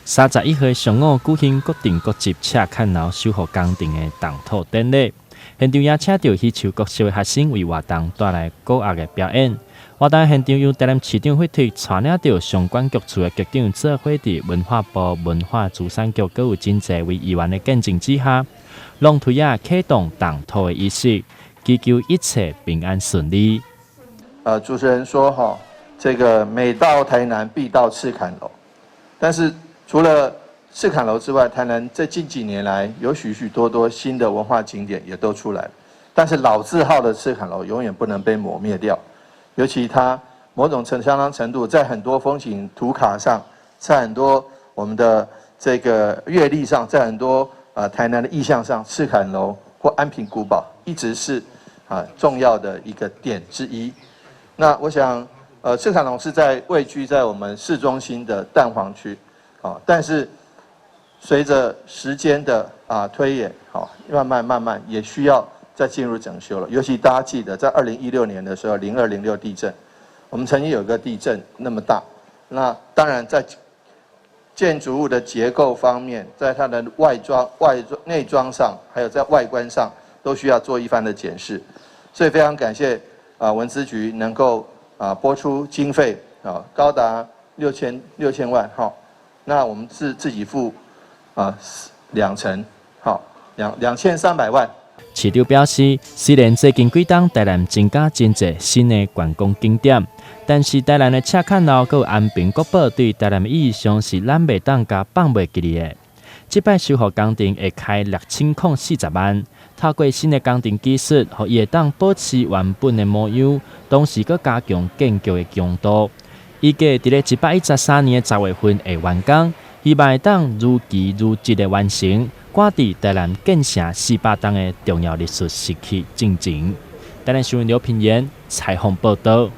31號上午舉行國定國際赤崁樓修復工程的動土典禮，現場也請著喜樹國小的學生為活動帶來鼓樂的表演。活動現場由台南市長惠特帶領著相關局處的局長做伙佇文化部文化資產局，閣有真濟位議員的見證之下，龍槌仔啟動動土的儀式，祈求一切平安順利。主持人說哈，這個每到台南必到赤崁樓，但是除了赤崁樓之外，台南這近幾年來有許許多多新的文化景點也都出來，但是老字號的赤崁樓永遠不能被抹滅掉，尤其它某種程相當程度，在很多風景圖卡上，在很多我們的這個月曆上，在很多台南的意象上，赤崁樓或安平古堡一直是重要的一個點之一。那我想，赤崁樓是在位居在我們市中心的蛋黃區。但是隨着時間的推演，好，慢慢慢慢也需要再進入整修了。尤其大家記得，在2016年的時候，0206地震，我們曾經有個地震那麼大，那當然在建築物的結構方面，在它的外裝、外裝、內裝上，還有在外觀上，都需要做一番的檢視。所以非常感謝文資局能夠撥出經費高達6000萬哈。那我們自己付兩成，好2300萬。市長表示，雖然最近幾冬台南增加真濟新的觀光景點，但是台南的赤崁樓閣有安平古堡對台南意義上是咱袂當共放袂記的。這擺修復工程會開6040萬，透過新的工程技術，予伊會當保持原本的模樣，同時閣加強建築的強度。預計佇咧113年的10月份會完工，希望會當如期如質的完成，趕佇台南建城400冬的重要歷史時期進前。台南新聞劉品言採訪報導。